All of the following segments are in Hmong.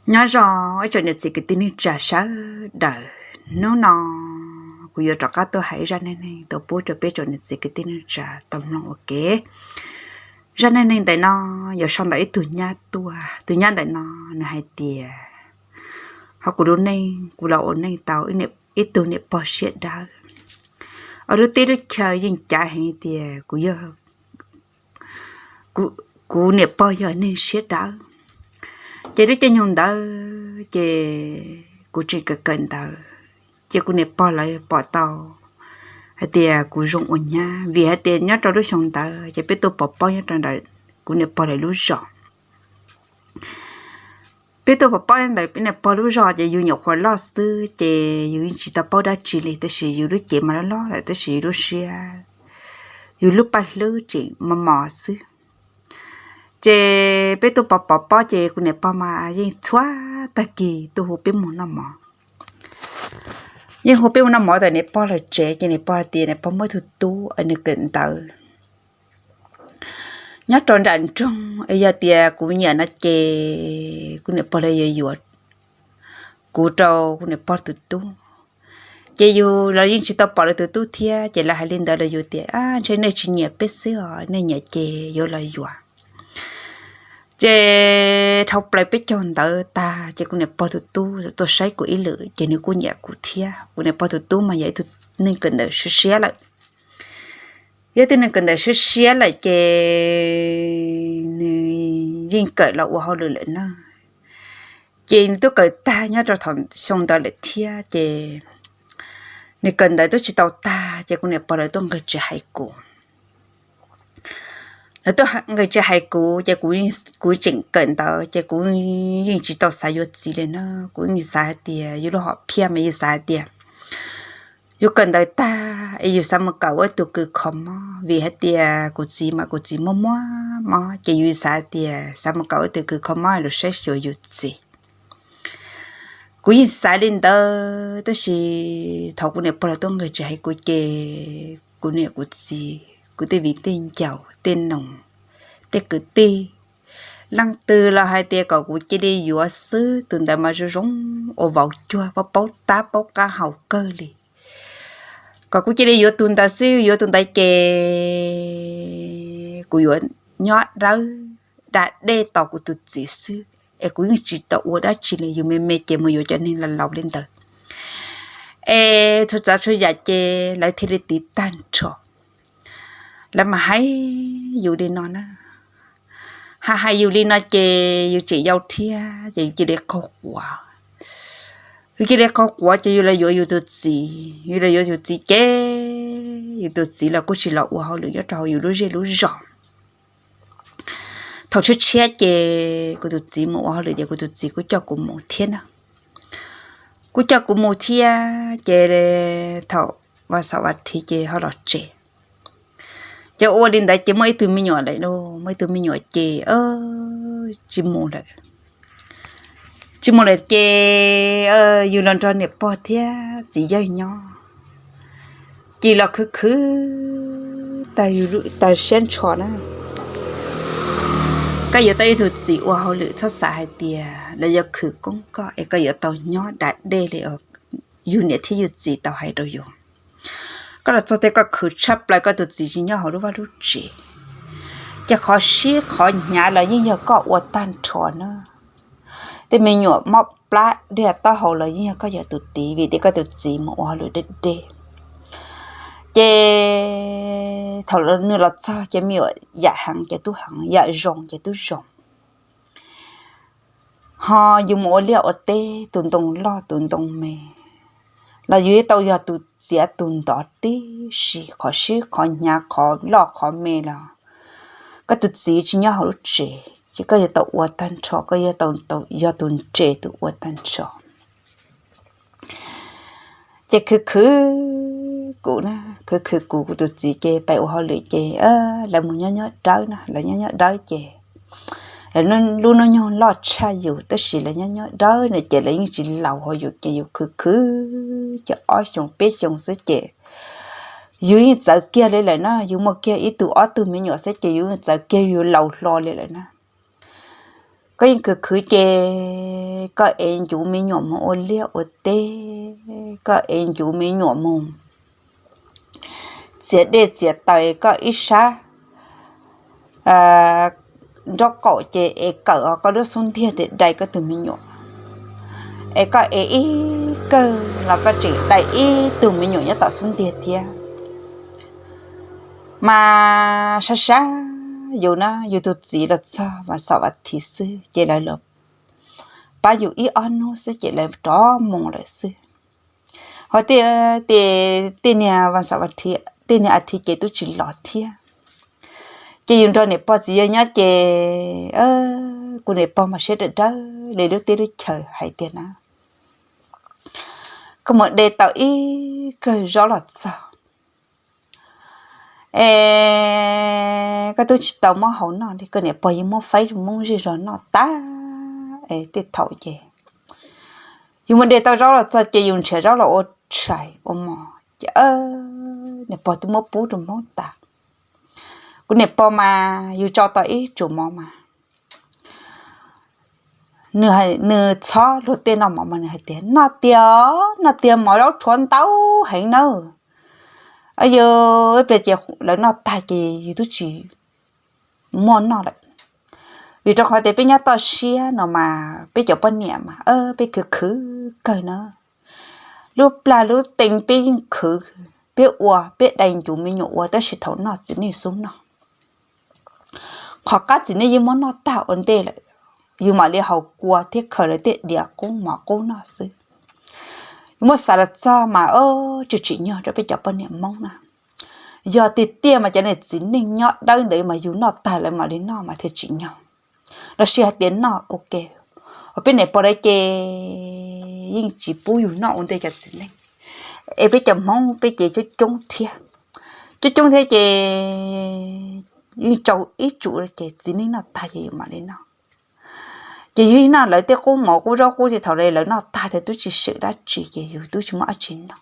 Nyob zoo ib tsoom niam txiv kwv tij neej tsa sawv daws, hnub no kuv yuav rov qab tuaj hais zaj neej neeg tuaj pub rau peb tsoom niam txiv kwv tij neej tsa tau mloog ua ke. Zaj neej neeg ntawm no yuav sau ntawm ib tug nyab tuaj. Tus nyab ntawm no nws hais tias, ho kuv lub neej kuv los ua neej tau ib tug niam pog siab dawb. Ob lub teb lub chaw yeej cav heev tias kuv yog kuv niam pog yog neeg siab dawb. Ces lub caij nyoog ntawd ces kuv tseem kawm kawm ntawv, ces kuv niam pog lawv pom tau hais tias kuv zoo ua nyab, vim hais tias nyob rau lub xyoo ntawd ces peb tuaj pov pob nyob rau ntawm kuv niam pog lawv lub zos. Peb tuaj pov pob ntawm peb niam pog lub zos ces yus nyuam qhuav loj xwb ces yus yeej tsis tau paub dab tsi li, tab sis yus lub cev mas loj loj lawm tab sis yus lub siab, yus lub paj hlwb tseem mos mos xwb. Ces peb tuaj pov pov pob ces kuv niam pog mas yeej txhua tag kis tuaj hu peb mus noj mov. Yeej hu peb mus noj mov ntawm niam pog lawv tsev ces niam pog hais tias niam pog muaj ib tug tub nws kawm ntawv nyob rau nram nroog, yog tias kuv nyiam no ces kuv niam pog lawv yuav yuav kuv rau kuv niam pog tus tub. Ces yus los yeej tsis tau pom lawv tus tub thiab ces lawv hais li ntawd los yus tias, ntshe nej tsis nyiam peb xwb os, nej nyiam ces yuav los yuav. Ces dhau plaws peb caug ntawd tag ces kuv niam pog tus tub tuaj saib kuv ib lwm ces nws kuj nyiam kuv thiab. Kuv niam pog tus tub mas yog ib tug neeg kawm ntawv siab siab lawm. Yog ib tug neeg kawm ntawv siab siab lawm ces nws yeej kawm los ua hauj lwm lawm na. Ces nws twb kawm tag nyob rau thaum xyoo ntawd lawm thiab ces nws kawm ntawv twb tsis tau tag ces kuv niam pog lawv tuaj nqis tsev hais kuv. Lawv tuaj nqis tsev hais kuv ces kuv tseem kawm ntawv ces kuv yeej tsis tau xav yuav txiv li na. Kuv yeej xav hais tias yus lub hom phiaj mas yus xav hais tias yus kawm ntawv tag es yus xav mus kawm ua ib tug kws kho mob, vim hais tias kuv txiv mas kuv txiv muaj muaj mob ces yus xav hais tias xav mus kawm ua ib tug kws kho mob los saib xyuas yus txiv. Kuv yeej xav li ntawd tab sis thaum kuv niam pog lawv tuaj nqis tsev hais kuv ces kuv niam kuv txiv, kuv tej viv tej ncaus, tej noog, tej kwv tij, leej twg los hais tias kom kuv cia li yuav xwb, tus ntawd mas zoo zoo ua vauv cuag, paub tab paub qab hau kawg li. Kom kuv cia li yuav tus ntawd xwb, yuav tus ntawd ces kuv yuav nyob dawb da dej tos kuv tus txiv xwb es kuv yeej tsis tau ua dab tsi li. Yus me me ces mus yuav cov neeg laus laus li ntawd es txhua tsav txhua yam ces lawv thiaj li tiv tag nrho. Lawv mas hais yus li no na, hais hais yus li no ces yus tseem yau thiab ces yus cia li qaug quav. Yus cia li qaug quav ces yus los yuav yus tus txiv, yus los yuav yus txiv ces yus tus txiv los kuj tsis los ua hauj lwm nyob rau hauv yus lub zej lub zos. Thaum tshiab tshiab ces kuv tus txiv mus ua hauj lwm ces kuv tus txiv kuj coj kuv mus thiab na. Kuj coj kuv mus thiab ces thaum vas xaum vas thiv ces ho los tsev. Ces ua li ntawd ces muaj ib tug me nyuam lawm, muaj ib tug me nyuam ces tsis mus lawm. Tsis mus lawm ces yus los nrog niam pog thiab txiv yawg nyob, ces los khwv khwv tag siab ntsho na. Koj yuav tau ib tug txiv ua hauj lwm txhob xav hais tias lawv yuav khwv koob koj es koj yuav tau nyob da dej li yus niam thiab yus txiv tau hais rau yus. Koj los txog tej koj khwv tshaj plaws koj tus txiv tsis nyob hauv lub vaj lub tsev, ces qhov sib qhov hnyav los yeej yog koj ua tag nrho na. Tej me nyuam mob plab diaj taub hau los yeej yog koj yog tus tiv vim tias koj tus txiv mus ua hauj lwm deb deb. Ces thaum nws los txog ces me nyuam yam heev ces tub heev, yam zoo ces tub zoo. Ho yus mus ua liaj ua teb, tus ntoo loj tus ntoo me los yus tau yog tus txiav tus ntov tib si, qhov sib qhov hnyav qhov loj qhov me los koj tus txiv tsis nyob hauv lub tsev ces koj yuav tau ua tag nrho, koj yuav tau yog tus ntse tus ua tag nrho. Ces khwv khwv kuv na, khwv khwv kuv, kuv tus txiv ces pais ua hauj lwm ces lawv mus nyob nyob dawb na, lawv nyob nyob dawb ces lub hnub nyoog loj tshaj yus tab sis lawv nyob nyob dawb na ces lawv yeej tsis laus hauv yus ces yus khwv khwv ces ob xyoos peb xyoos xwb ces yus yeej txawv kiag li lawm na, yus muaj kiag ib tug ob tug me nyuam xwb ces yus yeej txawv kiag, yus laus hlo li lawm na. Koj yeej khwv khwv ces koj ev ncuv me nyuam mus ua liaj ua teb, koj ev ncuv me nyuam mus txiav dej txiav taws, koj ib sab nraub qaum ces ev kawm koj lub xub ntiag dai koj tus me nyuam, es koj ev ib kawg los koj tseem dai ib tug me nyuam nyob tom xub ntiag thiab. Mas sab sab yus na, yus tus txiv los txog vas xaum vas thiv xwb ces lawv los pab yus ib ob hnub xwb ces lawv rov mus lawm xwb. Ho tej niag vas xaum vas thiv, tej niag as thiv ces twb tsis los thiab. Ces yus nrog niam pog txiv yawg nyob ces kuv niam pog mas siab dawb dawb li lub teb lub chaw hais tias na, koj mus de tau ib kawg zaub los txog es koj twb tsis tau muab hau noj li, koj niam pog yeej muab faib rau Hmoob zej zog noj tag. Es tej thaum ces yus mus de tau zaub los txog ces yus nrhiav zaub los ua tshais ua mov ces niam pog twb muab pub rau Hmoob tas. Kuv niam pog mas yus tso tau ib tsum mov mas nws txhob luag tej noj mov mas nws hais tias, noj tiag, noj tiag, mov zaub rhuav ntau heev nawb. Yog ib pliag ces lawv noj tag ces yus twb tsis muaj noj lawm. Vim rau qhov tias peb nyob toj siab no mas peb cov poj niam mas peb khwv khwv kawg na. Lub plag lub teev peb yeej khwv, peb ua peb dai ncuv me nyuam ua tab sis thaum noj txiv neej xub noj. Qhov qab txiv neej yeej muab noj tag ua ntej lawm, yus mam li haus kua thiab khaws lawv tej diav qub mov qub noj xwb. Yus muab xav los txog mas tsis tsim nyog rau peb cov poj niam Hmoob na. Yog tiag tiag mas cov niag txiv neej nyob dawb ntawd mas yus noj tag lawv mam li noj mas thiaj tsim nyog. Los sis hais tias noj ua ke, uas peb niam pog lawv ces yeej tsis pub yus noj ua ntej cov txiv neej. Es peb cov Hmoob peb ces coob coob thiab, coob coob thiab ces yeej tsau ib tsum ces txiv neej noj tag ces yus mam li noj. Ces yus noj lawv tej qub mov qub zaub qub ces thaum lawv noj tag ces twb tsis seem dab tsi ces yus twb tsis muaj dab tsi noj.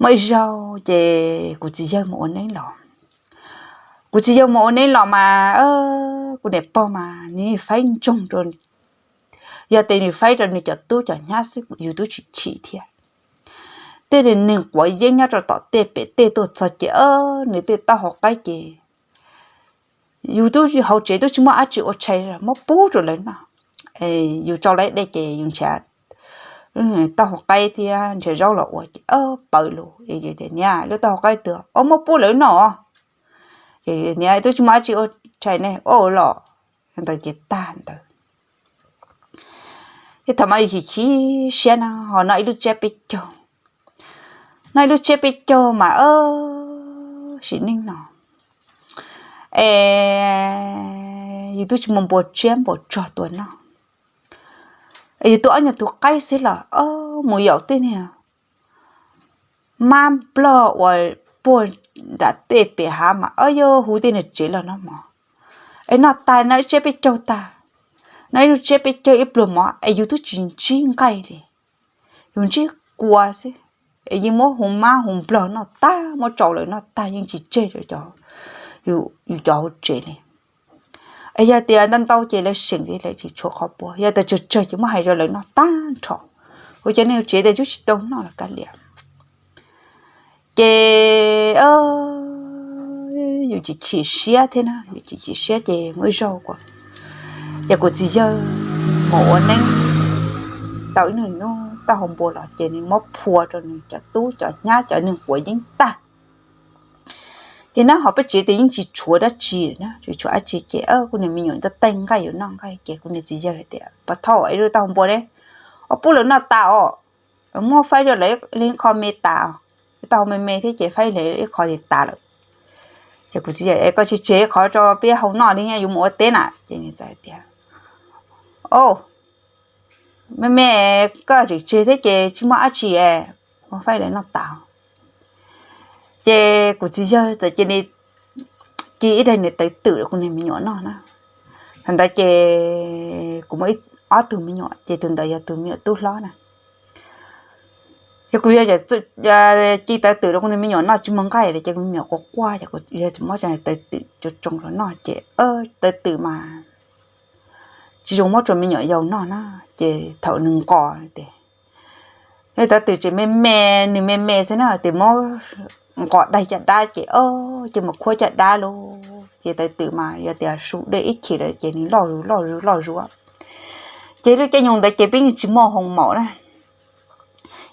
Muaj ib zaug ces kuv txiv yawg mus ua neeb los, kuv txiv yawg mus ua neeb los mas kuv niam pog mas nws faib ntsoog rau, yog tias nws faib rau nws cov tub cov nyab xwb yus twb tsis chim thiab. Tej neeg quav yeeb nyob rau tom tej pem tej tuaj txog ces nws tej taub hau qaib ces yus twb hauv tsev twb tsis muaj dab tsi ua tshais muab pub rau lawv noj. Yus tso lawv dej ces yus nrhiav taub hau qaib thiab nrhiav zaub los ua ces pawv lus, niam, lub taub hau qaib twg os, muab pub lawv noj. Niam, twb tsis muaj dab tsi ua tshais ne, ua los ntawd ces tag ntawd. Ces thaum mas yus chim chim siab no ho noj ib lub tsiab peb caug, noj ib lub tsiab peb caug mas sim neej no es yus twb tsis muaj npua tsiab npua tsog tua noj. Yus tua ob nyuag tus qaib xwb los mus yaum tej niag mab nplog uas puag nram tej pem hav mas ob yog hu tej niag tsev los noj mov. Es noj tag noj ib tsiab peb caug tag, noj ib lub tsiab peb caug ib pluag mov es yus twb tsis ntsib nqaij li, yus ntsib kua xwb. Es yeej muab hu mab hu nplog noj tag, muab tsau lawm noj tag yeej tsis tseg yus cov hauv tsev li. Es yog tias ntau ntau ces lawv seem li lawv tsis tshuav qhov puas, yog tias tsawg tsawg ces muab hais rau lawv noj tag nrho. Ua cov neeg tsev tias twb tsis tau noj los kav liam. Ces yus chim chim siab thiab na, yus chim chim siab ces muaj ib zaug ces kuv txiv yawg mus ua neeb tau ib nub nub taub hau npua los ces nws muab phua rau nws cov tub cov nyab cov neeg quav yeeb tag. Ces nyob hauv peb tsev tias yeej tsis tshuav dab tsi na, tsis tshuav dab tsi ces kuv niag me nyuam nto taij nqaij yuav noj nqaij ces kuv niag txiv yawg hais tias, pov thauj ib lub taub hau npua ne, ua pub lawv noj tas os, muab faib rau lawv li qho me tas, taub hau me me thiab ces faib li ib qho ces tas lawm. Ces kuv txiv yawg, koj tseg tseg ib qho rau peb hau noj li, yuav mus ua teb na. Ces nws txawm hais tias, o, me me, koj tseem tseg thiab ces tsis muaj dab tsi, muab faib lawv noj tas. Ces kuv txiv yawg txawm cia li ci ib daim niag tawv twm rau kuv niag me nyuam noj na. Thaum ntawd ces kuv muaj ob tug me nyuam ces tus ntawd yog tus me nyuam tub hlob na. Ces kuv yawg ci tawv twm rau kuv niag me nyuam noj tsis muaj nqaij li ces kuv me nyuam quaj quaj ces kuv yawg txawm muab tawv twm tsoo tsoo rau noj ces tawv twm mas tsis zoo muab rau me nyuam yaus noj na. Ces thaum nws nqos ces, nws tawv twm ces me me, nws me me xwb na, ces muab nqos daig caj dab ces, o, ces mus khuab caj dab lauj. Ces tawv twm mas yog tias su dej ib chim lawm ces nws loj zuj loj zuj loj zuj. Ces lub caij nyoog ntawd ces peb yeej tsis muaj hoo maum na,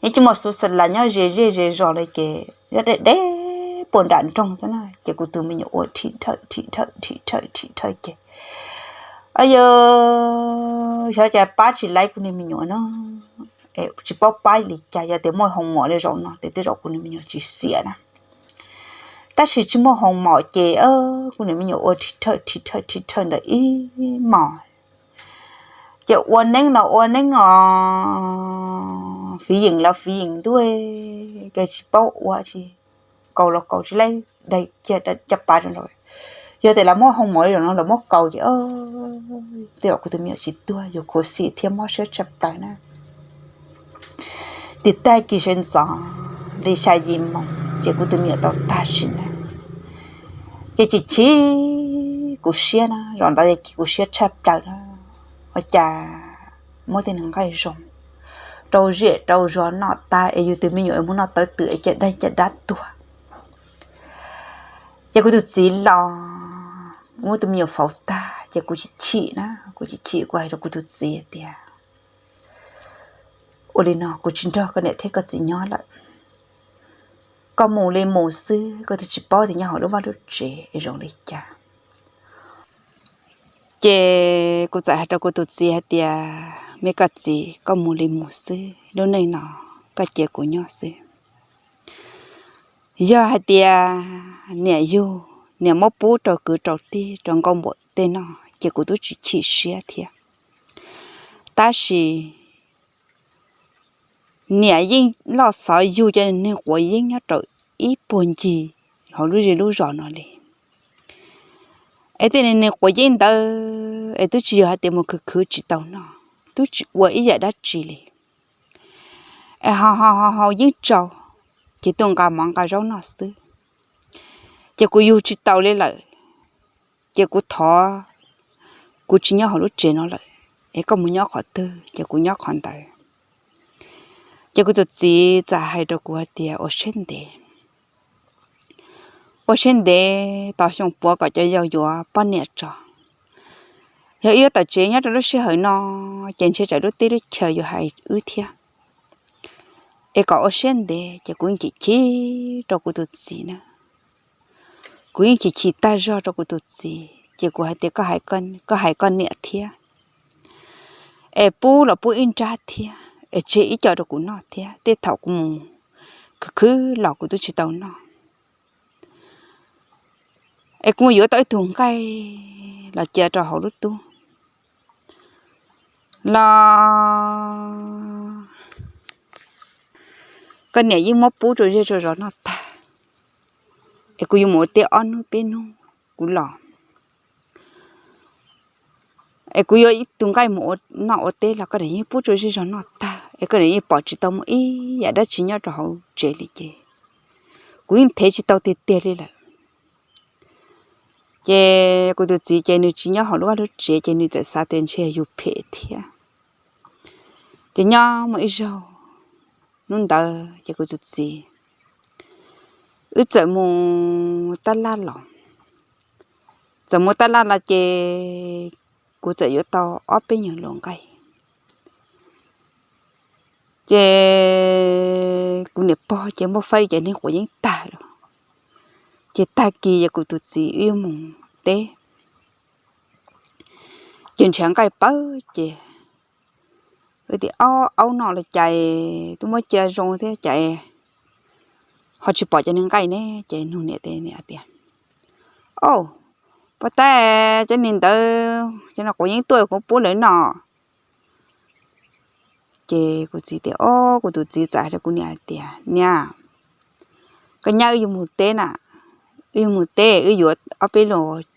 yeej tsis muaj xuv xa las nyob ze zej ze zos li ces nyob deb deb puag nram nroog xwb na. Ces kuv tus me nyuam ua rhim dhawm rhim dhawm rhim dhawm rhim dhawm ces, a yog, xyov cas pab tsis laib kuv niag me nyuam no, tsis paub pab li cas, yog tias muaj hoo maum li zaum no ces tej zaum kuv niag me nyuam tsis xiam na. Tab sis tsis muaj hoo maum ces kuv niag me nyuam ua rhim dhawm rhim dhawm rhim dhawm ntawd ib hmos, ces ua neeb los ua neeb os, fiv yeem los fiv yeem ntuj, ces tsis paub ua tsi, kaus los kaus tsis laib, daig kiag caj pas rau. Yog tias lawv muab hoo maum li zaum no lawv muab kaus ces, tej zaum kuv tus me nyuam tsis tuag, yus khuv xim thiab mob siab tshaj plaws na. Ces tag kis sawv ntxov li xya yim moos ces kuv tus me nyuam tau tag sim neej. Ces chim chim kuv siab na, zaum ntawd ces kuv siab tshaj plaws na. Ua cas muab tej nqaij zoo rau zem rau zos noj tag es yus tus me nyuam es mus noj tawv twm es caj dab caj dab tuag. Ces kuv tus txiv los, kuv muab tus me nyuam faus tag ces kuv chim chim na, kuv chim chim kuv hais rau kuv tus txiv tias, ua li no kuv tsis nrog koj niam thiab koj txiv nyob lawm, koj mus li mus xwb, koj twb tsis paub tias nyob hauv lub vaj lub tsev es zoo li cas. Ces kuv txawm hais rau kuv tus txiv hais tias, me koj txiv, koj mus li mus xwb, lub neej no koj cia kuv nyob xwb. Yog hais tias niam yug, niam muab pub rau kwv rau tij rau nkauj npaum tej no ces kuv twb tsis chim siab thiab. Tab sis niam yeej loj xov yug cov niag quav yeeb nyob rau ib puag ncig hauv lub zej lub zos no li. Es tej niag quav yeeb ntawd es twb tsis yog hais tias mus khwv khwv tsis tau noj, twb tsis ua ib yam dab tsi li. Es ho ho ho haus yeeb tsau, ces tuaj nqa mov nqa zaub noj xwb. Ces kuv yug tsis taus li lawm, ces kuv thov, kuv tsis nyob hauv lub tsev no lawm, es koj mus nyob qhov twg ces kuv nyob qhov ntawd. Ces kuv tus txiv txawm hais rau kuv hais tias, ua siab ntev, ua siab ntev tos xyoo puav kom cov yau yuav poj niam tso. Yog wb yuav tawm tsev nyob rau lub sij hawm no ces ntshe tsam lub teb lub chaw yuav hais wb thiab. Es kom ua siab ntev. Ces kuv yeej chim chim rau kuv tus txiv na. Kuv yeej chim chim tag zog rau kuv tus txiv ces kuv hais tias, koj hais koj niam thiab, es pub los pub ib nrab thiab, es tseg ib co rau kuv noj thiab, tej thaum kuv mus khwv khwv los kuv twb tsis tau noj. Es kuv mus yuav tau ib tug nqaij los cia rau hauv lub tub los, koj niam yeej muab pub rau zej rau zos noj tag. Es kuv yuav mus ua teb ob hnub peb hnub kuv los, es kuv yuav ib tug nqaij mus ua noj ua teb los koj niam yeej pub rau zej zos noj tag, es koj niam yeej pom tsis tau muaj ib yam dab tsi nyob rau hauv tsev li ces kuv yeej thev tsis tau tiag tiag li lawm. Ces kuv tus txiv ces nws tsis nyob hauv lub vaj lub tsev ces nws txawm xav tias ntshe yus phem thiab. Ces nyob muaj ib zaug, hnub ntawd ces kuv tus txiv, wb txawm mus tab laj los, txawm mus tab laj los ces kuv txawm yuav tau ob peb nyuag luas nqaij. Ces kuv niam pog ces muab faib cov niag quav yeeb tag lawm. Ces tag kis ces kuv tus txiv wb yuav mus teb, ces nrhiav nqaij pawg ces, wb tias, aub, aub no los cas twb muab cia zoo thiab cas ho tsis pom cov niag nqaij ne? Ces nug niam tias, niam tias, au, puas tab, cov niag ntawd cov no quav yeeb tuaj kuv pub lawv noj. Ces kuv txiv tias, o, kuv tus txiv txawm hais rau kuv niam hais tias, niam, koj nyab wb yuav mus teb na, wb yuav mus teb, wb yuav ob peb luas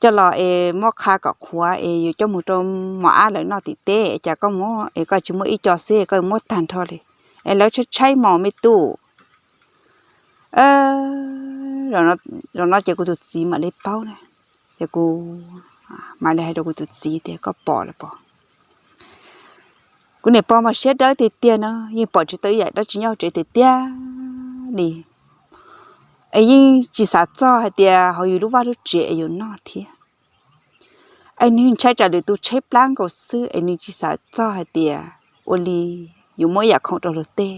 coj los es muab qha kom qhuav es yuav coj mus rau mos ab lawv noj tim teb, cas koj muab es koj tsis muab ib co xwb koj muab tag nrho li, es lawv tshaib tshaib mos me tub. Zaum no ces kuv tus txiv mam li paub na, ces kuv Mam li hais rau kuv tus txiv tias, koj pom los pom, kuv niam pog mas siab dawb tiag tiag no, yeej pom tsis tau ib yam dab tsi nyob tsev tiag tiag li. Es yeej tsis xav txog hais tias hauv yus lub vaj lub tsev es yuav noj thiab. Es nws ntshai tsam lwm tus tshaib plab nkaus xwb es nws tsis xav txog hais tias ua li yuav muab ib yam khoom rau luag tej.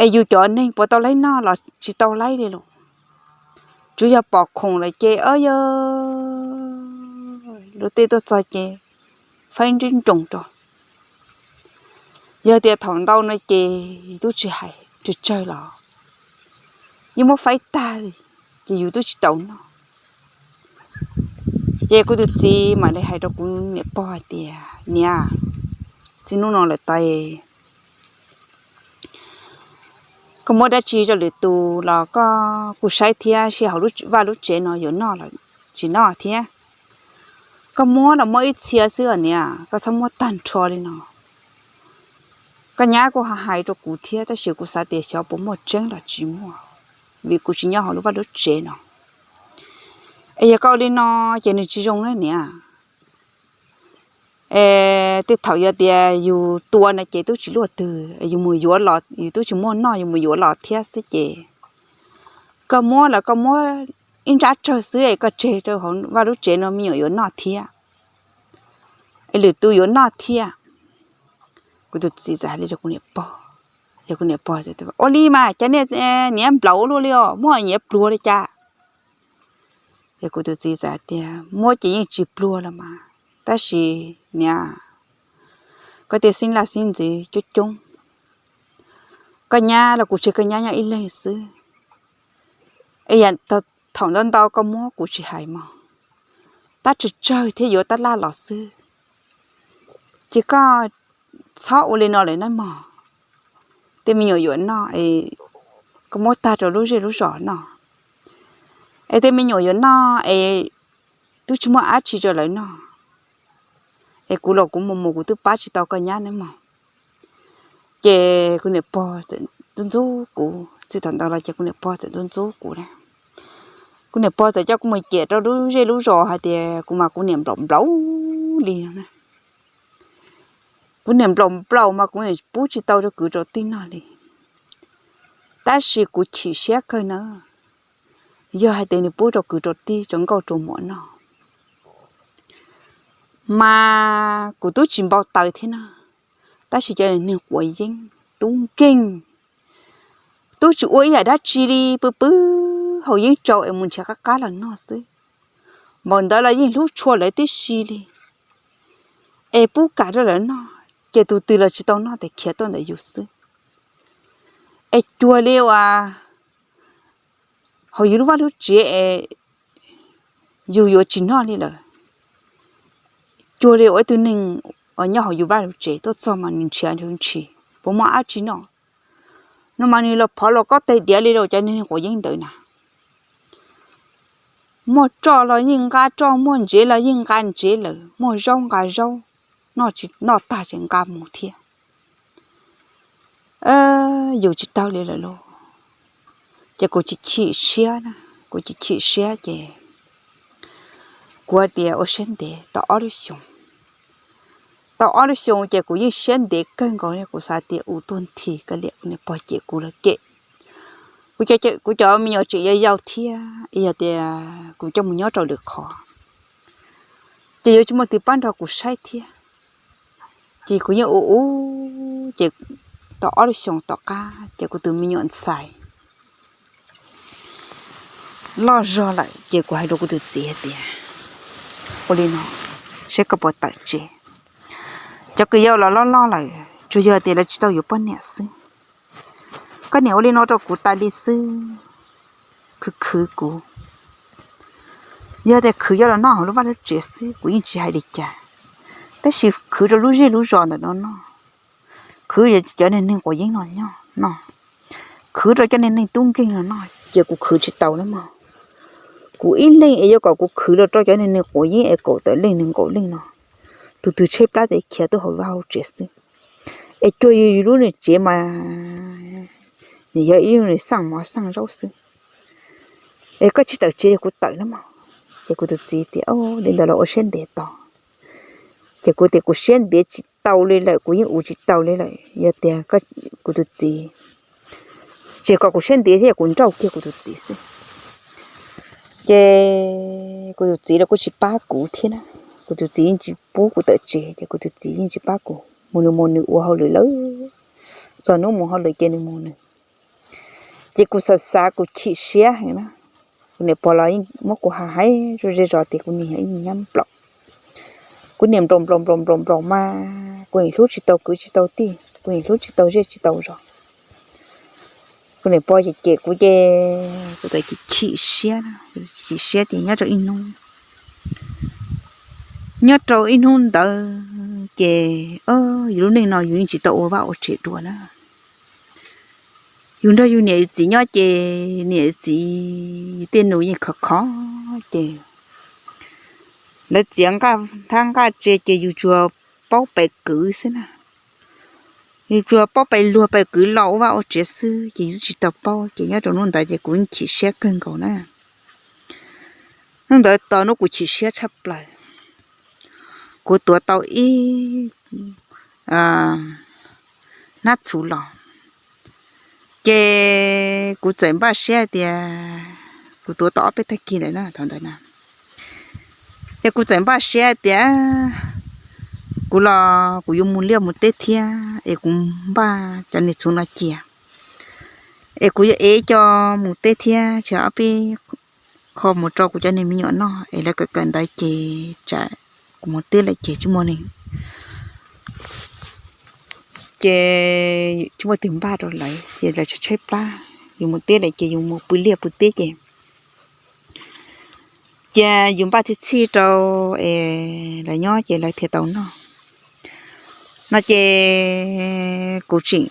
Es yus cov neeg puas tau laib noj los tsis tau laib li los, tsuas yog pom khoom lawm ces, o, yog luag tej tuaj txog ces faib nrib nroos rau. Yog tias thaum ntau no ces yus twb tsis hais, tsawg tsawg los yeej muab faib tag li, ces yus twb tsis tau noj. Ces kuv tus txiv mam li hais rau kuv niam pog hais tias, niam, txij hnub no lawm tas, koj muab dab tsi rau lwm tus los koj kuj saib thiab, seb hauv vaj lub tsev no yuav noj los tsis noj thiab. Koj muab los muab ib txhia xwb os niam, koj txhob muab tag nrho li no. Koj nyab kuj hais rau kuv thiab, tab sis kuv xav tias xyov puas muaj tseeb los tsis muaj, vim kuv tsis nyob hauv lub vaj lub tsev no. Es yog koj ua li no ces nws tsis zoo na niam. Es tej thaum yog tias yus tua no ces twb tsis luaj twg, yus mus yuav los yus twb tsis muaj noj, yus mus yuav los thiab xwb ces koj muab los koj muab ib nrab tsawg xwb es koj tseg rau hauv vaj lub tsev no me nyuam yuav noj thiab, es lwm tus yuav noj thiab. Kuv tus txiv txawm hais li rau kuv niam pog, yog kuv niam pog, ua li mas cas niag niam nplaum luaj li os, muab nyiav pluag li cas? Yog kuv tus txiv txawm hais tias, muab ces yeej tsis pluag los mas, tab sis niam, koj tej xeeb laj xeeb ntxwv coob coob, koj nyab los kuv tseg koj nyab nyob ib leeg xwb. Es yam thaum ntau ntau koj muab kuv tsis hais mog, tab tsawg tsawg thiab yuav tab laj los xwb. Ces koj txhob ua li no lawm nawb mog. Tej me nyuam yuav noj, koj muab tag rau lub zej lub zos noj. Es tej me nyuam yuav noj es twb tsis muaj dab tsi rau lawv noj. Es kuv los kuv mus mus kuv twb pab tsis tau koj nyab nawb mog. Ces kuv niam pog txawm ntxub ntxub kuv, txij thaum ntawd los ces kuv niam pog txawm ntxub ntxub kuv na. Kuv niam pog txawm coj kuv mus cem rau lub zej lub zos hais tias kuv mas kuv niam nplaum nplaum li no na. Kuv niam nplaum nplaum mas kuv niam pub tsis tau rau kwv rau tij noj li. Tab sis kuv chim siab kawg na, yog hais tias nws pub rau kwv rau tij rau nkauj rau muam noj mas kuv twb tsis npau taws thiab na. Tab sis cov neeg quav yeeb tub nkeeg, twb tsis ua ib yam dab tsi li, pw pw haus yeeb tsau es mus nrhiav qab qab los noj xwb. Npaum ntawd los yeej hlub tshua lawv tib si li, es pub kam rau lawv noj, ces tus twg los tsis tau noj ces khiav tuaj ntawm yus xwb. Es cuag li uas hauv yus lub vaj lub tsev es yus yuav tsis noj li lawm. Cuag li ua ib tug neeg uas nyob hauv yus vaj lub tsev tuaj txog mas nws nrhiav nrhiav ntshis puas muaj dab tsi noj. No mas nws los phov los kob tes diav li rau cov neeg quav yeeb ntawd na. Muaj roj los yeej nqa roj, muaj ntsev los yeej nqa ntsev lawm, muaj zaub nqa zaub, noj tsis noj tag ces nqa mus thiab. Yus tsis taug li lawm lauj. Ces kuv chim chim siab na, kuv chim chim siab ces kuv hais tias ua siab ntev tau ob lub xyoos. Tau ob lub xyoos ces kuv yeej siab ntev kawg nkaus, kuv xav tias ua tuag nthi kav liam kuv niam pog cem kuv lawm ces kuv cov me nyuam tseem yau yau thiab, yog tias kuv coj mus nyob rau lwm qhov ces yuav tsis muaj leej twg pab nrog kuv saib thiab. Ces kuv yeej ua ua ces tau ob lub xyoos tom qab ces kuv tus me nyuam ntxhais loj zog lawm ces kuv hais rau kuv tus txiv hais tias, ua li no, saib koj puas tawm tsev. Cov kwv yau los loj loj lawm, tsuas yog tias lawv tsis tau yuav poj niam xwb. Koj niam ua li no rau kuv tas li xwb, khwv khwv kuv. Yog tias khwv yuav los noj hauv lub vaj lub tsev xwb kuv yeej tsis hais li cas, tab sis khwv rau lub zej lub zos ntawm no noj, khwv cov neeg neeg quav yeeb no noj, khwv rau cov neeg neeg tub nkeeg no noj ces kuv khwv tsis tau na mog. Kuv ib leeg es yuav kom kuv khwv los rau cov neeg neeg quav yeeb es kaum tawm leej nees nkaum leej no, tus twg tshaib plab ces khiav tuaj hauv vaj hauv tsev xwb. Es cuag yus lub niag tsev mas nws yog ib lub niag xaj mov xaj zaub xwb. Es koj tsis tawm tsev yog kuv tawm na mog. Ces kuv tus txiv tias, Au, li ntawd los ua siab ntev tos. Ces kuv tias, Kuv siab ntev tsis tau li lawm, kuv yeej ua tsis tau li lawm, yog tias kuv tus txiv, tsis kom kuv siab ntev thiab kuv nrauj kiag kuv tus txiv xwb. Ces kuv tus txiv los kuj tsis pab kuv thiab na, kuv tus txiv yeej tsis pub kuv tawm tsev, ces kuv tus txiv yeej tsis pab kuv mus, nws mus nws ua hauj lwm lawm, txog hnub mus hauj lwm ces nws mus nws. Ces kuv xav xav kuv chim siab heev na. Kuv niam pog los yeej muab kuv hais hais zoj zej zos tias kuv niag ib nyab nplaum, kuv niam nplaum nplaum nplaum nplaum nplaum mas kuv yeej hlub tsis tau kwv tsis tau tij, kuv yeej hlub tsis tau zej tsis tau zos. Kuv niam pog ces cem kuv ces kuv txawm chim siab, chim siab tias nyob rau ib hnub, nyob rau ib hnub ntawd ces yus lub neej no yus yeej tsis tau ua vaj ua tsev dua na. Yus nrog yus niam yus txiv nyob ces niam yus txiv tej nus yeej khov khov ces lawv txiav nqaj nthab nqaj tse ces yus tsuas paub pes kwv xwb na. Yus tsuas paub pes luag pes kwv los ua vaj ua tsev xwb ces yus tsis tau paub ces nyob rau hnub ntawd ces kuv chim siab kawg nkaus na. Hnub ntawd tos hnub kuv chim siab tshaj plaws. Kuv tuav tau ib hnab txhuv los, ces kuv txawm npaj siab tias, kuv tuav tau ob peb tag kis lawm na thaum ntawd na, ces kuv txawm npaj siab tias kuv los kuv yuav mus liaj mus teb thiab es kuv npaj cov niag txhuv no cia es kuv yuav ev coj mus teb thiab tsis ob peb qho mus rau kuv cov niag me nyuam noj es lawv kawm kawm ntawv ces tsam kuv mus teb lawm ces tsis muaj neeg, ces tsis muaj twg npaj rau lawv ces lawv tshaib tshaib plab, yus mus teb lawm ces yus mus pw liaj pw teb ces cia yus npaj txhij txhij rau es lawv nyob ces lawv thiaj tau noj no ces kuv tseem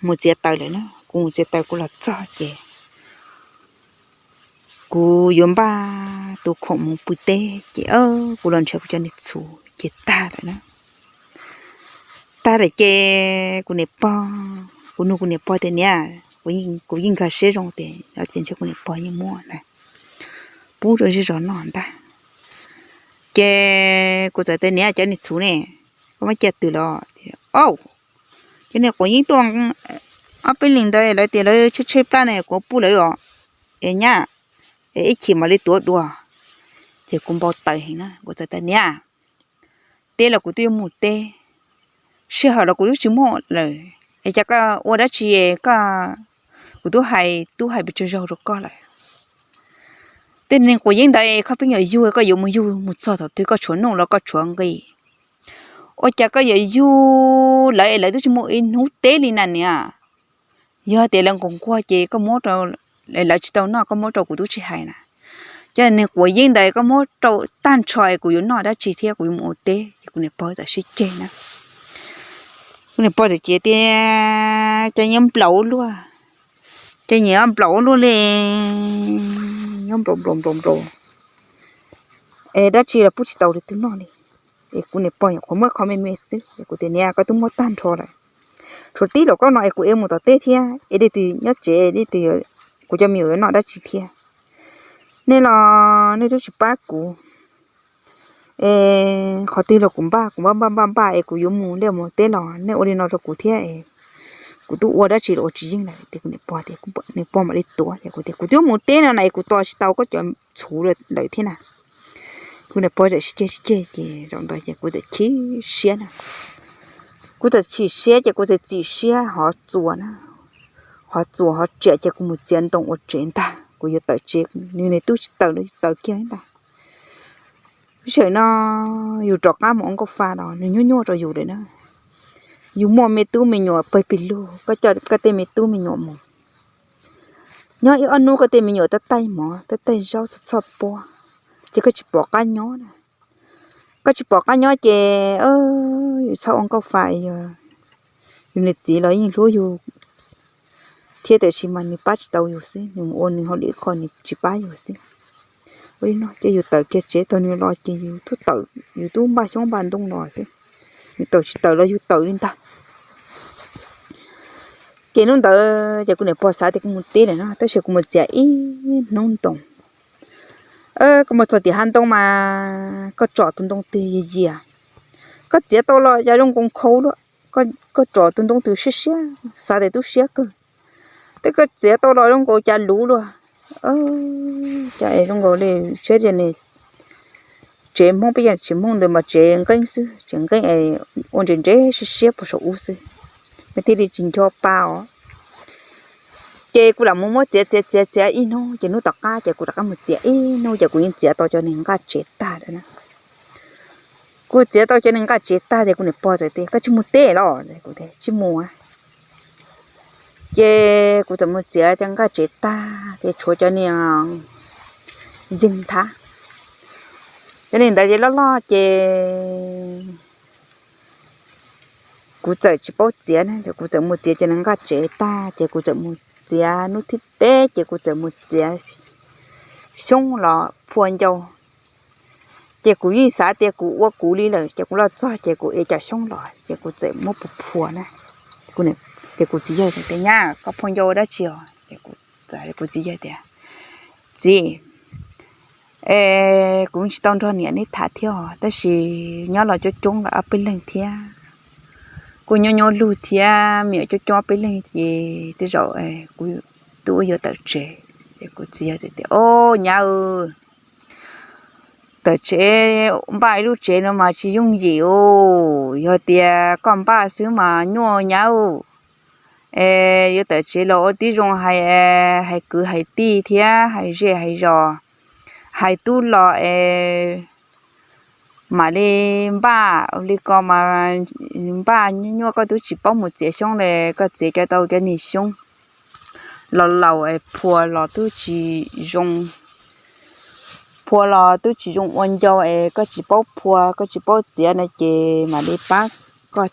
mus txiav taws lawm na, kuv mus txiav taws kuv los txog ces kuv yuav npaj tus khoom mus pw teb ces kuv los nrhiav kuv cov niag txhuv ces tag lawm na. Tag lawm ces kuv niam pog, kuv nug kuv niam pog tias niam, kuv yeej nkag siab zoo tias ces ntshe kuv niam pog yeej muab ntag, pub rau zej zos noj ntag. Ces kuv txawm tias niam, cov niag txhuv ne, koj muab cia twg los? Au, cov niag quav yeeb tuaj ob peb leeg ntawd lawv tias lawv tshaib tshaib plab ne kuv pub lawv os, es nyab, es ib chim mam li tuav dua. Ces kuv npau taws heev na kuv txawm tias niam, teb los kuv twb yuav mus teb, sij hawm los kuv twb tsis muaj lawm, es cas koj ua dab tsi, koj, kuv twb hais tub hais pes tsawg zaug rau koj lawm. Tej niag quav yeeb ntawd koj pheej yuav yug, koj yuav mus yug mus txog thaum twg koj tshuav nuj los koj tshuav nqi? Ua cas koj yuav yug lawv es lawv twb tsis muaj ib hnub teb li na niam? Yog tias lawv nquag nquag ces koj muab rau, lawv tsis tau noj koj muab rau kuv twb tsis hais na. Cov niag quav yeeb ntawd koj muab rau tag nrho es kuv yuav noj dab tsi thiab kuv yuav mus ua teb? Ces kuv niam pog txawm sib ceg na. Kuv niam pog txawm cev tias cov nyiam nplaum luaj, cov nyiam nplaum luaj li, nyob nplaum nplaum nplaum nplaum, es dab tsi los pub tsis tau li twg noj li. Es kuv niam pog nyuam qhuav muab qhov me me xwb es kuv tias niam, koj twb muab tag nrho lawm, tshuav tib los koj no es kuv ev mus tom teb thiab es leej twg nyob tsev, leej twg, kuv cov me nyuam yuav noj dab tsi thiab? Nej los nej twb tsis pab kuv, es qhov twg los kuv npaj, kuv npaj npaj npaj npaj es kuv yuav mus liaj mus teb los nej ua li no rau kuv thiab es kuv twb ua dab tsi los ua tsis yeej lawm. Ces kuv niam pog tias, niam pog mam li tuav. Ces kuv tias kuv twb mus teb no na es kuv tos tsis tau koj cov txhuv lawm thiab na. Kuv niam pog txawm sib ceg sib ceg ces zaum ntawd ces kuv txawm chim siab na. Kuv txawm chim siab ces kuv txawm txim siab hov txuas na, hov txuas hov riam ces kuv mus txiav ntoo ua tsev ntag. Kuv yuav tawm tsev, nws niag tub tsis tawm los yus tawm kiag ntag. Lub sij hawm no yus rov qab mus ua nkauj fa los nws nyuaj nyuaj rau yus lawm na. Yus muaj me tub me nyuam pawg pes lug, koj coj koj tej me tub me nyuam mus, nyob ib ob hnub koj tej me nyuam tab taij mov tab taij zaub txhob txhob puab, ces koj tsis pom qab nyob na. Koj tsis pom qab nyob ces yus txhob ua nkauj fa, yus niam txiv los yeej hlub yus thiab, tiam sis mas nws pab tsis tau yus xwb, nws mus ua nws hauj lwm ib qho nws tsis pab yus xwb. Ua li no ces yus tawm kiag tsev tag, nws los ces yus tub tawm, yus tub npaj xyoob npaj ntoo los xwb, nws tawm tsis tawm los yus tawm li ntag. Ces hnub ntawd ces kuv niam pog xav tias kuv mus teb lawm no, tab sis kuv mus txiav ib hnub ntoo. Koj mus txog tim hav ntoo mas koj tsom tus ntoo twg yias yias, koj txiav tau los cas zoo nkaus nkhaus luaj. Koj tsom tus ntoo twg siab siab, xav tias twb siab kawg, twb koj txiav tau los zoo nkaus cas luv luaj. Cas es zoo nkaus li siab tias ne, tsev Hmoob peb yog tsev Hmoob ntawd mas tsev nqeeb xwb, tsev nqeeb es ua nres nres siab siab puag saum ub xwb, mas thiaj li tsis ncho pa os. Ces kuv lam mus muab txiav txiav txiav txiav ib hnub, ces hnub tom qab ces kuv rov qab mus txiav ib hnub, ces kuv yeej txiav tau cov niag nqaj tsev tag lawm na. Kuv txiav tau cov niag nqaj tsev tag ces kuv niam pog txawm tias, Koj tsis mus teb los? Kuv tias, Tsis mus. Ces kuv txawm mus txiav cov nqaj tsev tag ces tshuav cov niag yeeg nthab, cov niag ntawd ces loj loj ces kuv txawm tsis paub txiav na, ces kuv txawm mus txiav cov niag nqaj tsev tag ces kuv txawm mus txiav hnub thib peb ces kuv txawm mus txiav xyoob los phua ncau. Ces kuv yeej xav tias kuv ua kuv li lawm, ces kuv los txog ces kuv ev cov xyoob los ces kuv txawm muab phua phua na. Ces kuv txiv yawg tias, Nyab, koj phua ncau ua dab tsi os? Kuv txiv yawg tias, Txiv, es kuv tsis tau nrog niam neb tham thiab os, tab sis nyob los coob coob lawm ob peb leeg thiab, kuj nyuaj nyuaj lug thiab, me nyuam coob coob ob peb leeg ces tej zaum kuv twb ua yuav tawm tsev. Ces kuv txiv yawg tias, Au nyab, tawm tsev npaj ib lub tsev no mas tsis yooj yim os, yog tias koj npaj xwb mas nyuaj nyab. Es yuav tawm tsev los ua tib zoo hais, hais kwv hais tij thiab hais zej hais zos, hais tub los es mam li npaj li ko mas npaj nyuaj nyuaj, koj twb tsis paub mus txiav xyoob li, koj txiav cov tau cov niag xyoob los laus es phua los twb tsis zoo, phua los twb tsis zoo ua ncau es koj tsis paub phua koj tsis paub txiav no ces mam li pab koj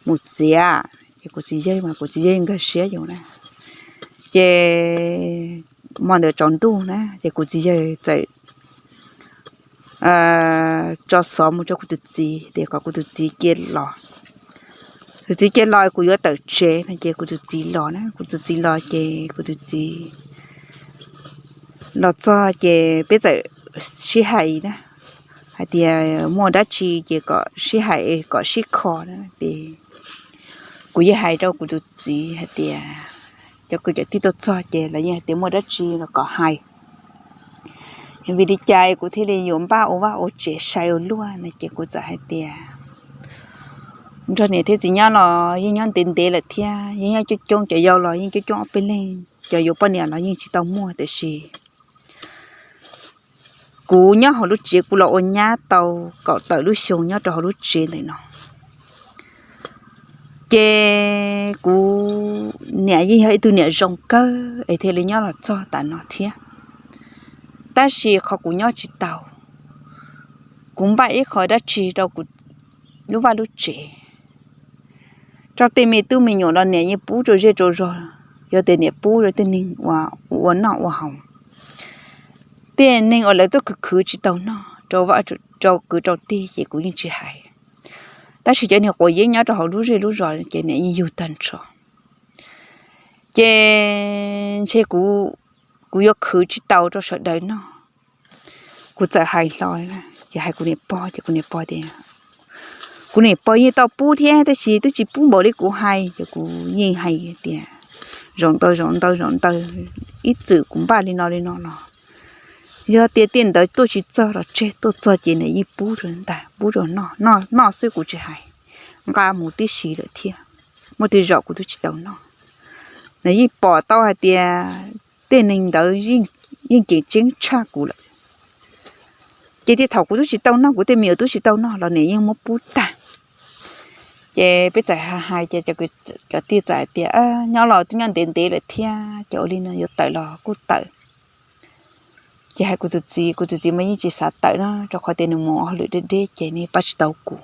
mus txiav. Ces kuv txiv yawg mas kuv txiv yawg nkag siab yus na. Ces hmo ntawd tsaus ntuj na ces kuv txiv yawg txawm tso xov mus rau kuv tus txiv tias kom kuv tus txiv cia los. Kuv tus txiv cia los kuv yuav tawm tsev no ces kuv tus txiv los na, kuv tus txiv los ces kuv tus txiv los txog ces peb txawm sib hais na, hais tias muaj dab tsi ces kom sib hais kom sib kho na. Ces kuv yeej hais rau kuv tus txiv hais tias, cov kwv cov tij tuaj txog ces lawv yeej hais tias muaj dab tsi los kom hais, vim li cas kuv thiaj li yuav npaj ua vaj ua tsev sai ua luaj no. Ces kuv txawm hais tias, nrog niam thiab txiv nyob los yeej nyob ntev ntev lawm thiab, yeej nyob coob coob, cov yau los yeej coob coob ob peb leeg, cov yuav poj niam los yeej tsis tau muaj, tiam sis kuv nyob hauv lub tsev kuv los ua nyab tau kaum tawm lub xyoo nyob rau hauv lub tsev ntawm no. Ces kuv niam yeej yog ib tug niam zoo kawg es thiaj li nyob los txog tas no thiab. Tab sis qhov kuv nyob tsis tau, kuv npaj ib qho dab tsi rau kuv lub vaj lub tsev, rau tej me tub me nyuam los niam yeej pub rau zej rau zog, yog tias niam pub rau tej neeg ua noj ua haus. Tej neeg uas lawv tuaj khwv khwv tsis tau noj rau kwv rau tij ces kuv yeej tsis hais, tab sis cov niag quav yeeb nyob rau hauv lub zej lub zos ces niam yeej yug tag nrho. Ces ntshe kuv yuav khwv tsis tau rau sawv daws noj. Kuv txawm hais hlo, ces hais kuv niam pog, ces kuv niam pog tias, kuv niam pog yeej tau pub thiab tab sis twb tsis pub npaum li kuv hais. Ces kuv yeej hais tias, zaum ntawd zaum ntawd zaum ntawd, ib txwm kuv npaj li no li no los, yog tias tej ntawd tuaj tsis txog los tseg, tuaj txog ces nws yeej pub rau ntag, pub rau noj, noj xwb kuv tsis hais, nqa mus tib si lawm thiab. Muaj tej zaum kuv twb tsis tau noj, nws yeej pom tau hais tias tej neeg ntawd yeej ceev tshaj kuv lawm. Ces tej thaum kuv twb tsis tau noj, kuv tej me nyuam twb tsis tau noj los nws yeej muab pub tag. Ces peb txawm hais hais ces cov tij txawm hais tias, nyob los twb nyob ntev ntev lawm thiab, ces ua li no yuav tawm los kuj tawm. Ces hais kuv tus txiv, kuv tus txiv mas yeej tsis xav tawm na, rau qhov tias nws mus hauj lwm deb deb ces nws pab tsis tau kuv.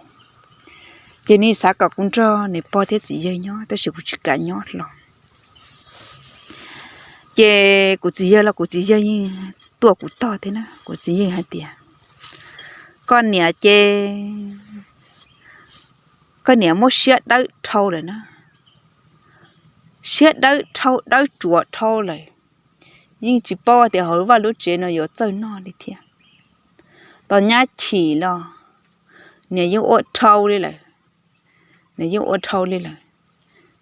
Ces nws xav kom kuv nrog nws pog thiab txiv yawg nyob tab sis kuv tsis kam nyob hlo. Ces kuv txiv yawg los kuv txiv yawg yeej tuaj kuv tog thiab na, kuv txiv yawg hais tias, koj niam ces koj niam muab siab dawb dhau lawm na, siab dawb dhau dawb tsuas dhau lawm, yeej tsis paub tias hauv vaj lub tsev no yuav txawj noj li thiab. Los nyab chim los niam yeej ua dhau li lawm, niam yeej ua dhau li lawm.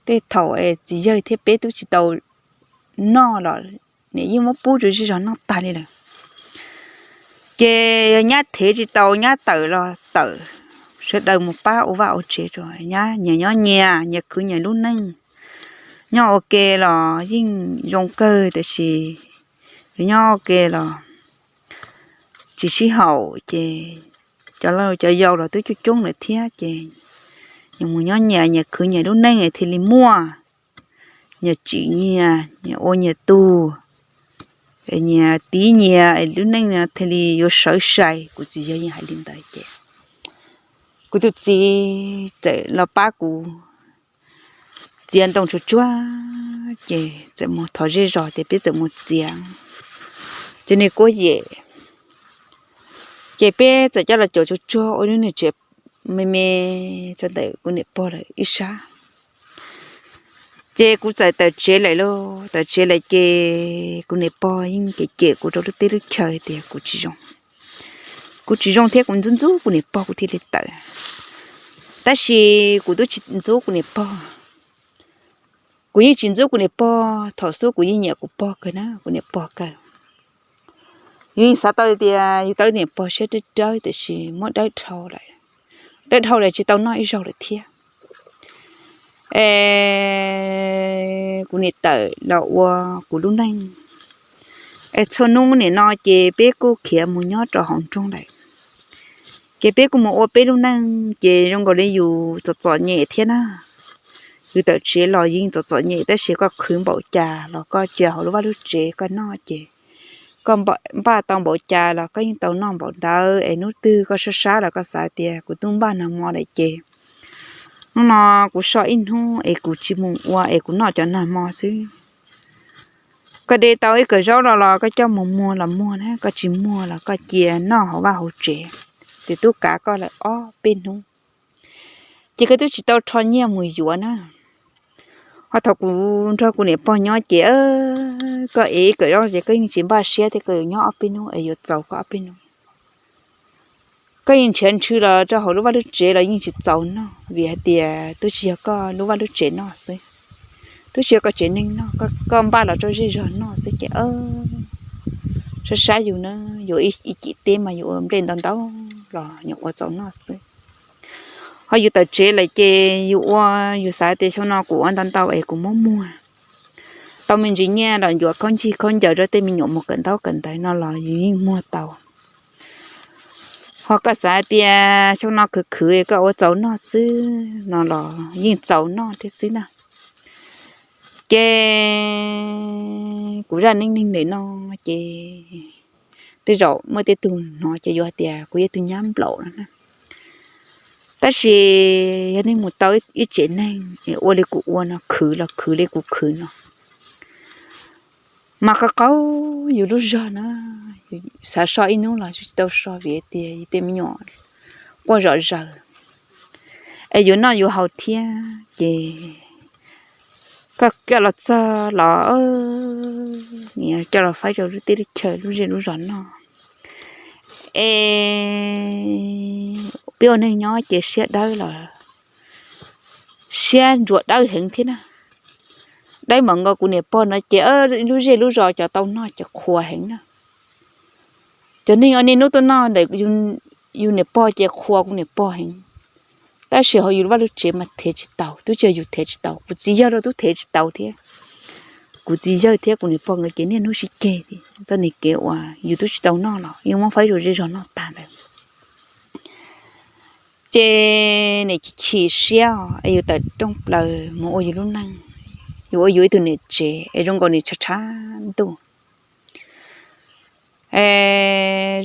Tej thaum txiv yawg thiab peb twb tsis tau noj los niam yeej muab pub rau zej zog noj tag li lawm. Ces nyab thev tsis tau, nyab tawm los tawm, sawv daws mus pab ua vaj ua tsev rau nyab. Nyias nyob nyias, nyias khwv nyias lub neej. Nyob ua ke los yeej zoo kawg, tiam sis yus nyob ua ke los tsis sib haum, ces cov laus cov yau los twb coob coob lawm thiab, ces nyias mus nyob nyias, nyias khwv nyias lub neej thiaj li muaj, nyias tsim nyias, nyias ua nyias tug, nyias tiv nyias, lub neej thiaj li yuav sawv sai. Kuv txiv yawg yeej hais li ntawd ces kuv tus txiv txawm los pab kuv txiav ntoo tsuag tsuag, ces txawm mus thov zej zog tias peb txawm mus txiav cov niag kuab yem. Ces peb txawm coj los cuam tsuag tsuag ua lub niag tsev me me rau ntawm kuv niam pog lawm ib sab. Ces kuv txawm tawm tsev lawm lauj, tawm tsev lawm ces kuv niam pog yeej cem cem kuv rau lub teb lub chaw tias kuv tsis zoo, kuv tsis zoo thiab kuv ntxub ntxub kuv niam pog kuv thiaj li tawm. Tab sis kuv twb tsis ntxub kuv niam pog, kuv yeej tsis ntxub kuv niam pog, thaum xub kuv yeej nyiam kuv pog kawg na, kuv niam pog kawg. Yus yeej xav tau tias yus tau niam pog siab dawb dawb, tiam sis muab dawb dhau lawm, dawb dhau lawm tsis tau noj ib zaug lawm thiab. Es kuv niam tawm los ua kuv lub neej, es txhua hnub nim no ces peb kuj khiav mus nyob rau hauv nroog lawm. Ces peb kuj mus ua peb lub neej, ces zoo nkaus li yus txom txom nyem thiab na. Yus tawm tsev los yeej txom txom nyem, tab sis koj khwv npaum cas los koj cia hauv lub vaj lub tsev koj noj ces koj npaj tau npaum cas los koj yeej tau noj npaum ntawd. Es hnub twg koj sab sab los koj xav tias kuv twb npaj nag hmo lawm ces hnub no kuv so ib hnub es kuv tsis mus ua es kuv noj cov nag hmo xwb. Koj de tau ib kawm zaub los los koj coj mus muag los muag na, koj tsis muag los koj cia noj hauv vaj hauv tsev, ces twb kav koj lawm ob peb hnub. Ces koj twb tsis tau rho nyiaj mus yuav na. Ho thaum kuv nrog kuv niam pog nyob ces koj ev ib kawm zaub ces koj yeej tsis npaj siab tias koj yuav nyob ob peb hnub es yuav txaus koj ob peb hnub. Koj yeej nrhiav ntshaw los rau hauv lub vaj lub tsev los yeej tsis txaus noj, vim hais tias twb tsis yog koj lub vaj lub tsev noj xwb, twb tsis yog koj tsev neeg noj, koj npaj los rau zej zog noj xwb ces sab sab yus na, yuav ib cim teb mas yus ua nplej ntau ntau los nyuam qhuav txaus noj xwb. Ho yus tawm tsev lawm ces yus ua, yus xav tias xyoo no kuv ua ntau ntau es kuv muab muag tau me ntsis nyiaj los yuav khaub ncaws khaub ncaws rau tej me nyuam mus kawm ntaub kawm ntawv no los yus yeej muag tau. Ho koj xav tias xyoo no khwv khwv koj ua txaus noj xwb no los yeej txaus noj thiab xwb na. Ces kuv zaj neej neeg ntawm no ces tej zaum muaj tej tug hnov ces yuav hais tias kuv yog tus nyab nplaum no na. Tab sis yog nej mus tau ib tsev neeg es ua li kuv ua no, khwv los khwv li kuv khwv no, mas qhov qaub yus lub zog na, xav so ib hnub los tsis tau so vim tias yus tej me nyuam quaj zom zaws es yuav noj yuav haus thiab ces koj coj los txog los coj los faib rau lub teb lub chaw lub zej lub zos noj. Es peb ua neeg nyob ces siab dawb los siab ntsuas dawb heev thiab na. Dawb mam nkaus kuv niam pog no ces lub zej lub zos cov tau noj ces qhuas heev na. Cov neeg uas niaj hnub tuaj noj ntawm yus niam pog ces qhuas kuv niam pog heev. Tab sis hauv yus lub vaj lub tsev mas thev tsis tau, twb tsis yog yus thev tsis tau, kuv txiv yawg los twb thev tsis tau thiab. Kuv txiv yawg thiab kuv niam pog nkawd ces niaj hnub sib ceg thiab, txoj niag kev uas yus twb tsis tau noj los yeej muab faib rau zej zog noj tag ntawd. Ces nim chim siab es yus tawm rooj plaws mus ua yus lub neej, yus ua yus ib tug niam tsev es zoo nkaus nim tshav tshav ntuj,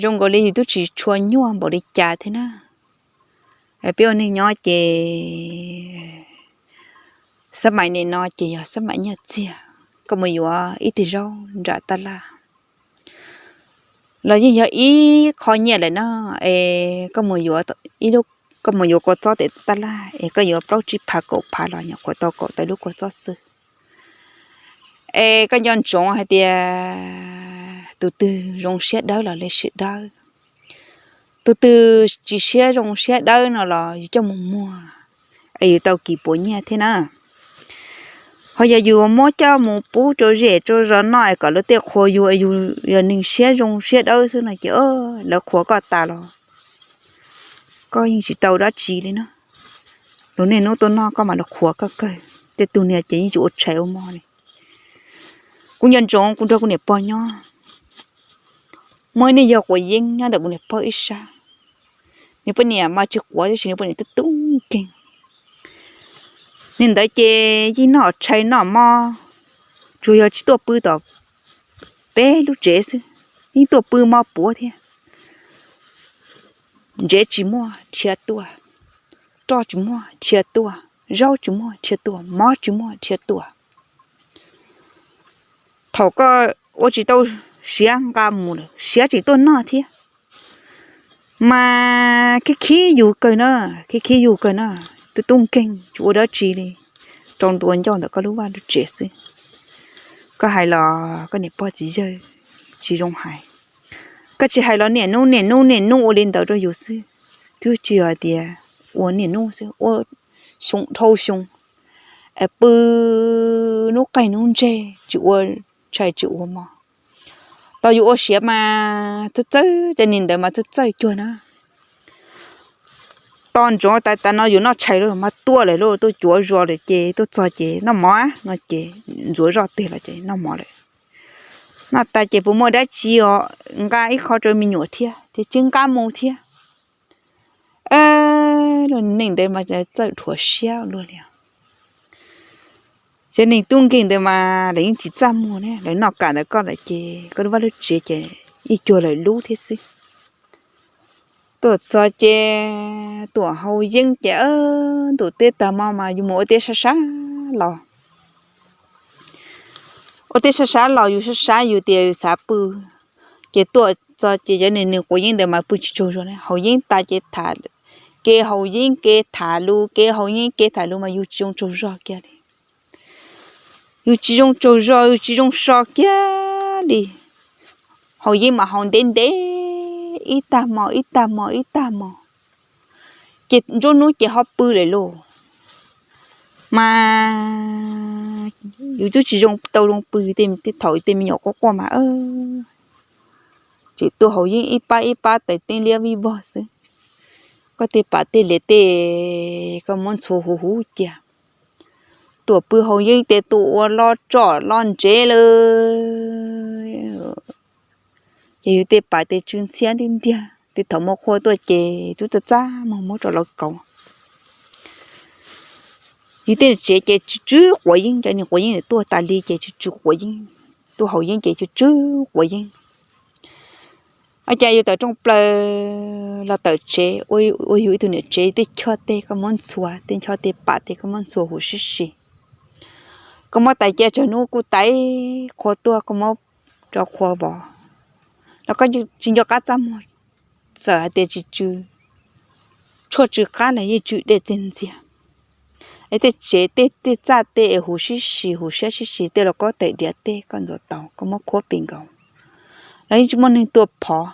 zoo nkaus li yus twb tsis tshua nyuaj npaum li cas thiab na. Peb ua neeg nyob ces xab maim nim no ces yog xab maim nyiaj txiag, koj mus yuav ib tig zaub nram tab laj los yeej yog ib qho nyiaj lawm na. Es koj mus yuav ib lub, koj mus yuav kua txob tes tab laj es koj yuav plaub tsib phav kaum phav los nyuam qhuav tau kaum tawm lub kua txob xwb. Es koj nco ntsoov hais tias tus twg zoo siab dawb los li siab dawb, tus twg tsis siab zoo siab dawb no los yus coj mus muag es yus tau kis puas nyiaj thiab na. Ho yog yus muab coj mus pub rau zej rau zos noj es kom lawv tej qhuas yus es yus yog neeg siab zoo siab dawb xwb no ces lawv qhuas koj tas los koj yeej tsis tau dab tsi li na. Lub niaj hnub tuaj noj koj mas lawv qhuas koj kawg, tej tug niag ces yeej tsis ua tshais ua hmo li. Kuv nco ntsoov kuv nrog kuv niam pog nyob, muaj ib niag yawg quav yeeb nyob ntawm kuv niam pog ib sab. Nws poj niam mas tsis quav tab sis nws poj niam tub tub nkeeg. Niag ntawd ces yeej noj tshais noj hmo, tsuas yog tsis tuaj pw tom peb lub tsev xwb, yeej tuaj pw hmo puav thiab. Ntsev tsis muaj dhia tuaj, roj tsis muaj dhia tuaj, zaub tsis muaj dhia tuaj, mov tsis muaj dhia tuaj. Thaum koj ua tsis tau siav nqa mus lawm siav tseem tuaj noj thiab. Mas khib khib yus kawg na, khib khib yus kawg na, tub tub nkeeg tsis ua dab tsi li, rau ntua ncauj ntawm koj lub vaj lub tsev xwb. Koj hais los koj niam pog txiv yawg tsis zoo hais, koj tsis hais los niaj hnub niaj hnub niaj hnub ua li ntawd rau yus xwb. Twb tsis yog hais tias ua niaj hnub xwb, ua xyoo dhau xyoo, es pw hnub qaij hnub ntseg tsis ua tshais tsis ua hmo. Tau yus ua siav mas txawj txawj, cov niag ntawd mas txawj txawj cuag na. Tos ntsoov tas tas no yus noj tshais lawm mas tuaj lawm lauj, tuaj cuav zos lawm ces tuaj txog ces noj mov no ces ntxuav zoj teg los ces noj mov lawm. Noj tas ces puas muaj dab tsi os, nqa ib qho rau me nyuam thiab ces tsis nqa mus thiab. Luag neeg ntawd mas txawj dhuav siab luag li. Cov neeg tub nkeeg ntawd mas lawv yeej tsis txaj muag ne, lawv noj kam ntawm koj lawm ces koj lub vaj lub tsev ces ib cuag lawv lub thiab xwb. Tuaj txog ces tuaj haus yeeb ces ntuj teb tag hmo mas yus mus ua teb sab sab los. Ua teb sab sab los yus sab sab yus tias yus xav pw, ces tuaj txog ces cov neeg quav yeeb ntawd mas pw tsis tsaug zog li. Haus yeeb tas ces tham, kev haus yeeb kev tham lus, kev haus yeeb kev tham lus mas yus tsis zoo tsaug zog kiag li. Yus tsis zoo tsaug zog, yus tsis zoo so kiag li. Haus yeeb mas haus ntev ntev, ib tag hmo ib tag hmo ib tag hmo, ces nruab hnub ces ho pw lawm lauj. Mas yus twb tsis zoo tau zoo pw, tej thaum tej me nyuam quaj quaj mas tseem tuaj haus yeeb ib pab ib pab taws teeb liab vij vog xwb. Koj tej pam tej lias tej koj muab ntxhua huv huv cia. Tuaj pw haus yeeb ces tuaj ua loj roj loj ntsev lawm. Ces yus tej pam tej tsw ntxhiab ntiag ntiag, tej thaum muaj qhua tuaj ces twb txaj txaj muag muab rau lawv kauv. Yus tej tsev ces tsw tsw quav yeeb, cov neeg quav yeeb tuaj tas li ces tsw tsw quav yeeb, tuaj haus yeeb ces tsw tsw quav yeeb. Ua cas yus tawm rooj plaws los tawm tsev, ua yus ib tug niam tsev tej choj tej koj muab ntxhua, tej choj tej pam tej koj muab ntxhua huv sib si. Koj muab tais cia tsawg hnub kuj tais, qhua tuaj koj muab rau qhua vov, los koj tsis nco qab txaj muag, txawm hais tias tsis tsw tshuaj tsw qab los yeej tsw dej txeg ntxiag. Es tej tsev tej tej txaj tej es huv sib si huv siab sib si tej los koj tais diav tej koj ntxuav tau koj muab khuab pes nkaus, los yeej tsis muaj neeg tuaj phov.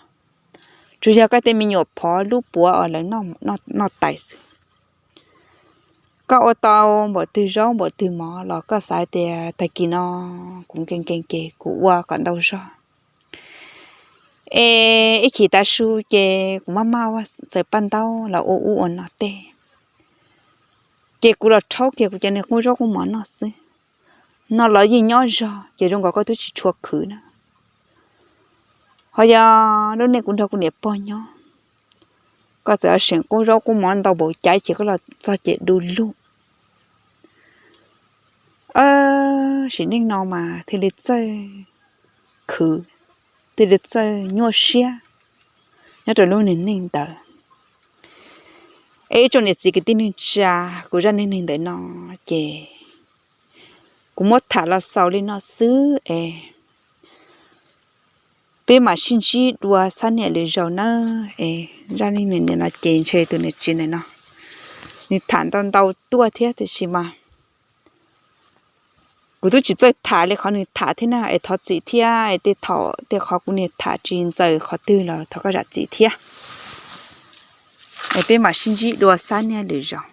Tsuas yog koj tej me nyuam phov lub puav uas lawv noj tais xwb. Koj ua tau npaum twg zaub npaum twg mov los koj xav tias tag kis no kuv nkees nkees ces kuv ua kom ntau zog, es ib chim tav su ces kuv maj maj ua txawm paj ntaub los ua ub ua no tej, ces kuv los rhaub kiag kuv cov niag qub zaub qub mov noj xwb. No los yeej nyob zog ces zoo nkaus koj twb tsis tshua khwv na. Ho yog lub neej kuv nrog kuv niam pog nyob, koj txawm seem qub zaub qub mov ntau npaum cas ces koj los txog ces du lug. Sim neej no mas thiaj li txawj khwv, thiaj li txawj nyuaj siab nyob rau lub niag neej ntawd. Es ib tsoom niam txiv kwv tij neej tsa, kuv zaj neej neeg ntawm no ces kuv muab tham los xaus li no xwb es peb mam sib ntsib dua xab niam lwm zaus nawb. Es zaj neej neeg ntawm no ces ntshe tus niam tsev ntawm no nws tham ntau ntau tuaj thiab tiam sis mas kuv twb tsis txawj tham li qhov nws tham thiab na, es thov txim thiab es tej thaum tej qhov kuv niag tham tsis ntxaws qhov twg los thov koj zam txim thiab. Es peb mam sib ntsib dua sab niaj lwm zaus.